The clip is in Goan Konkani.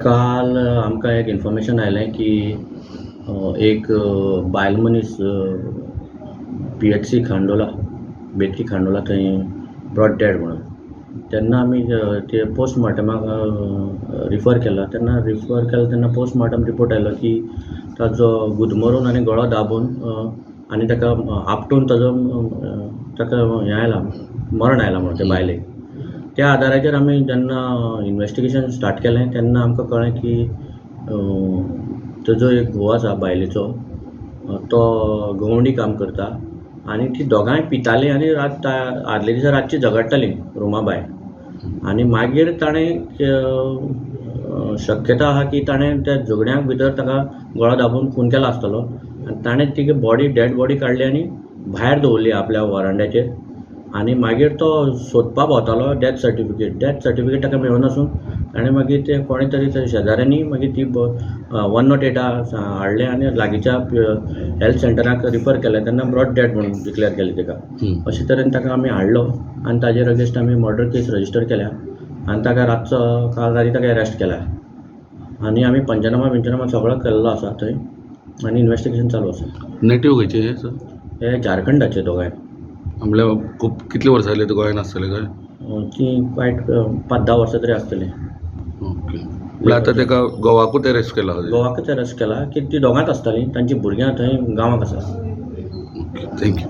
काल आमकां एक इन्फॉर्मेशन आयलें की एक बायल मनीस पीएचसी खांडोला, बेतकी खांडोला थंय ब्रॉड डॅड म्हणून. तेन्ना आमी ते पोस्टमॉर्टमाक रिफर केला. तेन्ना रिफर केला तेन्ना पोस्टमॉर्टम रिपोर्ट आयलो की ताजो गुदमरून आनी गळो दाबून आनी ताका आपटून ताजो ताका हें आयलां, मरण आयलां म्हणून ते बायलेक. त्या आदाराचेर आमी जेन्ना इन्वेस्टिगेशन स्टार्ट केलें तेन्ना आमकां कळ्ळें की ताजो एक घोव आसा बायलेचो, तो गवंडी काम करता आनी ती दोगांय पितालीं आनी रात आदले दिसा रातची झगडटालीं रुमा भायर. आनी मागीर ताणें शक्यता आहा की ताणें त्या झगड्यांक भितर ताका गळो दाबून खून केला आसतलो आनी ताणें तिगे बॉडी, डेड बॉडी काडली आनी भायर दवरली आपल्या वरांड्याचेर. आनी मागीर तो सोदपा भोंवतालो डॅथ सर्टिफिकेट. डॅथ सर्टिफिकेट ताका मेळनासून ताणें मागीर ते कोणें तरी शेजाऱ्यांनी मागीर ती 108 हाडलें आनी लागींच्या हेल्थ सेंटराक रिफर केलें. तेन्ना ब्रॉड डॅड म्हणून डिक्लेर केलें ताका. अशे तरेन ताका आमी हाडलो आनी ताजेर अगेन्स्ट आमी मर्डर केस रजिस्टर केल्या आनी ताका रातचो काल राती ताका अरेस्ट केला आनी आमी पंचनामा बिंचनामा सगळो केल्लो आसा थंय आनी इन्वेस्टिगेशन चालू आसा. नेटीव खंयचे हे सर? हे झारखंडाचे दोगांय. म्हणल्यार खूब कितले वर्सां जाली गोंयान आसतले काय? ती क्वायट 5-10 वर्सां तरी आसतली. ओके, म्हणल्यार आतां ताका गोवाकूच अरेस्ट केला? गोवाकूच अरेस्ट केला की ती दोगांच आसतालीं, तांची भुरग्यां थंय गांवांक आसा. Okay, thank you.